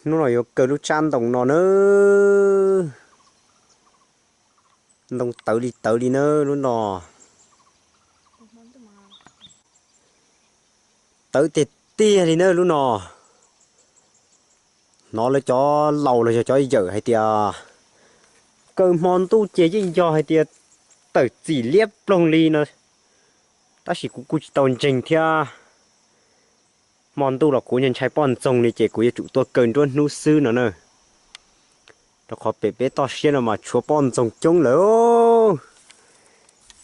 Hnub no yuav kaw lub tsab ntoo no nawb. Ntoo tawv li tawv li nawb lub no. Tawv tiag tiag li nawb lub no. Hnov lawv cov laus los yog cov yawm hais tias kaw hmo ntuj ces yeej yog hais tias tawm txim liab ploog li no. Tab sis kuv kuj tsis tau ntseeg thiab. Hmo ntuj los kuv ntshai poj ntxoog li ces kuv yuav tsum tuaj kaw nruab hnub xwb no na. Rau qhov pem peb toj siab no mas tshuav poj ntxoog coob lawm.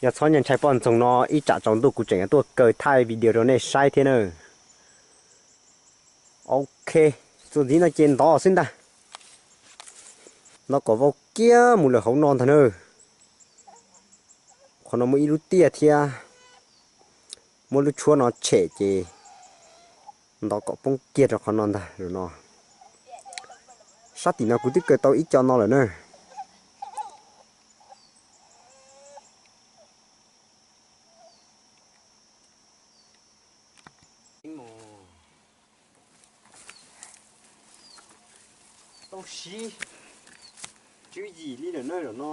Yog txhob ntshai poj ntxoog no ib tsam tsaus ntuj kuv tseem tuaj kaw thaij video rau nej saib thiab na. Ok, txuas ntxiv no ces ntov xwb ntag. Ntov kom vau kiag mus lawm hauv no ntag na. Qhov no muaj ib lub tiaj thiab, muab lub tshuab no tshem ces ntov kom poob kiag rau qhov no ntag no. Sab tim no kuv twb kaw tau ib co no lawm na. Tau siv tswv yim li lawm na zaum no.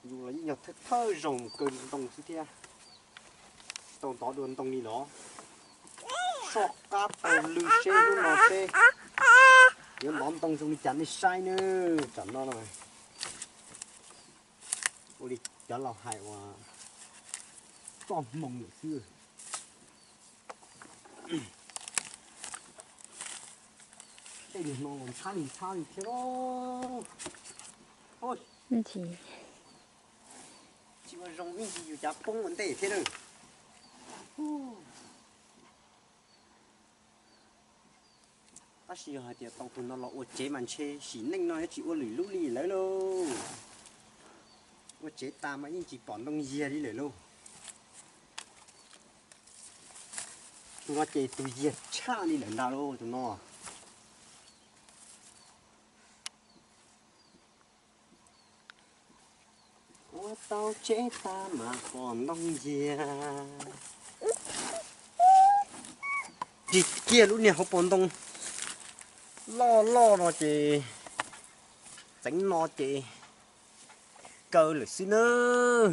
Yus los yeej yog thawj thawj zaug mus kaw ntoo xwb thiab. Tsis tau ntov dua ntoo li los. Soj qab taug lw seb hnub no seb yuav ntov ntoo zoo li cas nej saib nawb. Tam no ua li cov laus hais uas txoj hmoo lawm xwb. Tej niag no los ntxhab li ntxhab li thiab lauj. Tsis ua zoo ib ntsis yus cav poob ua ntej thiab na. Tab sis yog hais tias tau tus no los ua tsev mas ntshe sim neej no yuav tsis ua lwm lub li lawm lauj. Ua tsev tas mas yeej tsis pom ntoo yiag li lawm lauj. Tus no ces tus yiag tshaj li lawm ntag lauj tus no. Ua tau tsev tas mas pom ntoo yiag. Ris kiag lub niag hauv paus ntoo loj loj no ces txeev no ces kaw lawm xwb nawb.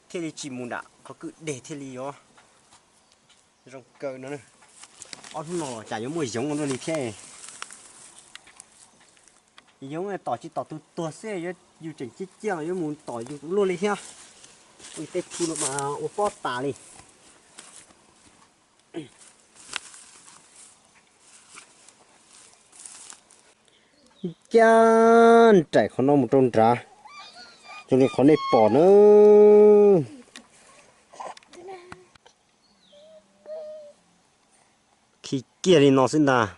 Thiaj li tsis mus nram qhov kwj deg thiaj li yuav zoo kaw no. Ob hnub no los cas yuav muaj yoov ua luaj li thiab. Yoov tom tsis tom tus tuag xwb, yus tseem ciaj ciaj los yuav mus tom yus luaj li thiab. Ua tej phu no mas ua pob tas li. Ncaj nraim qhov no mus rau nrad, zoo li qhov nej pom na. Khi kiag li no xwb ntag.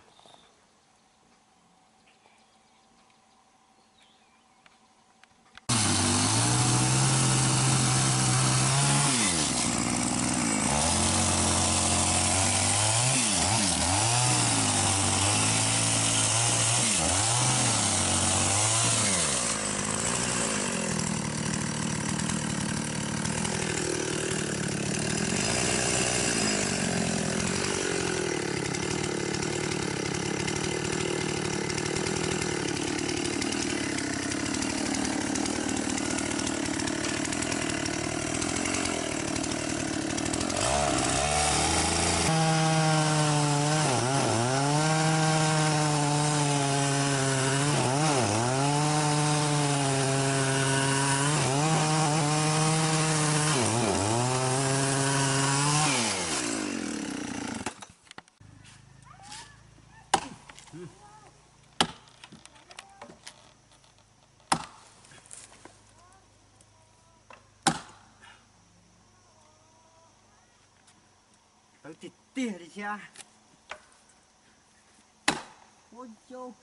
Tawv tiag tiag li thiab. Ua cas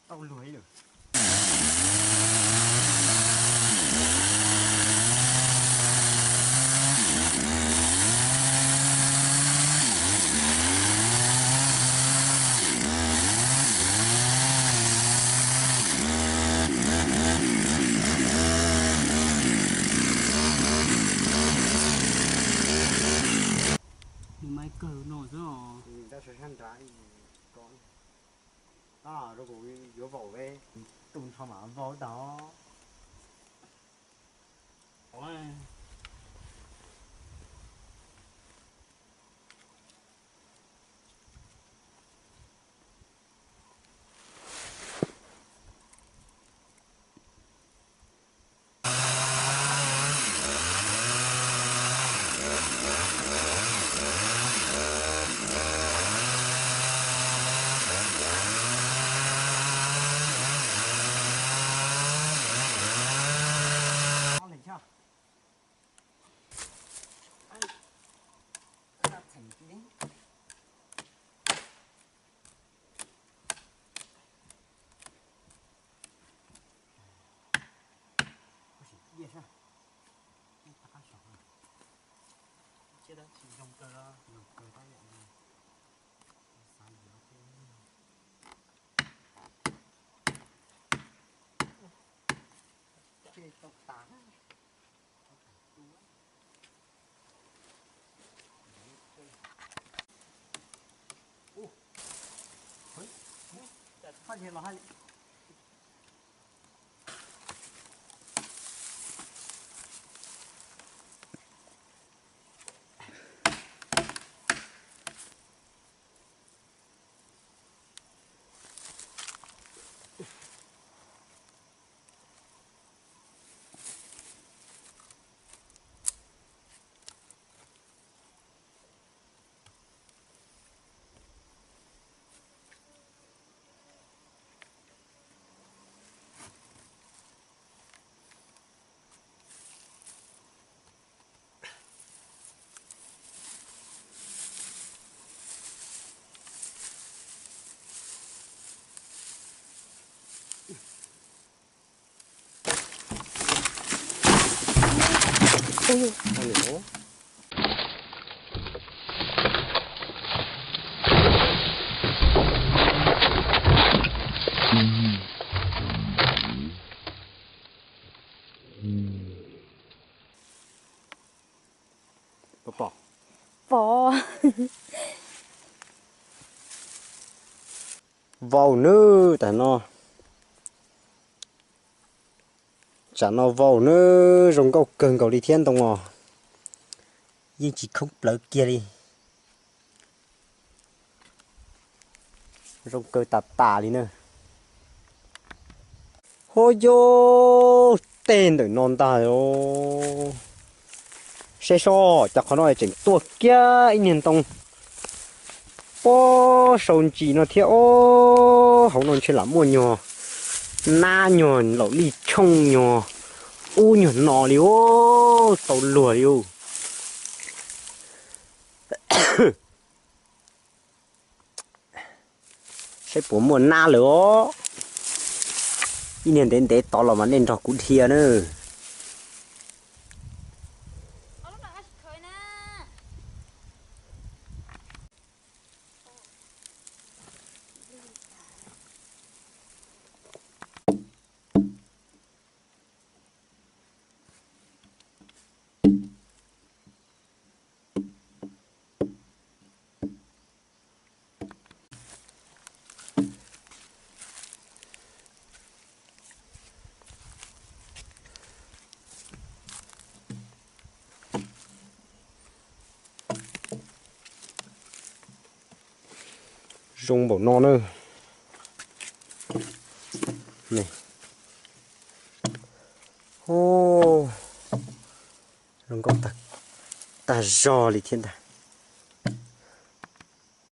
Tau luag ib lwm. Mus maiv kawg no xwb os. Tab sis sab nrad ko, tab sis kuv yuav vaum ve, tu nrho mam vau tau. Pom. Vau nawb, tam no, tsam no vau nawb, zoo nkauj kawg nkaus li thiab ntoo os. Yeej tsis khoob plawv kiag li. Zoo kawg tas tas li na. Huab yug, tej ntawm no ntag os. Saib seb, cov qhov no tseem tuaj kiag ib niag ntoo pob sau ntsis no thiab os. Hauv no ntshe lam muaj nyuag nab nyuag laum lij tshooj nyuag ub nyuag no li os, tau luag li os. Saib puas muaj nab lawm os. Ib niag ntev ntev tod los mas nej nrog kuv dhia na. Zoo npaum no na. Zoo nkauj tag zog li thiab ntag.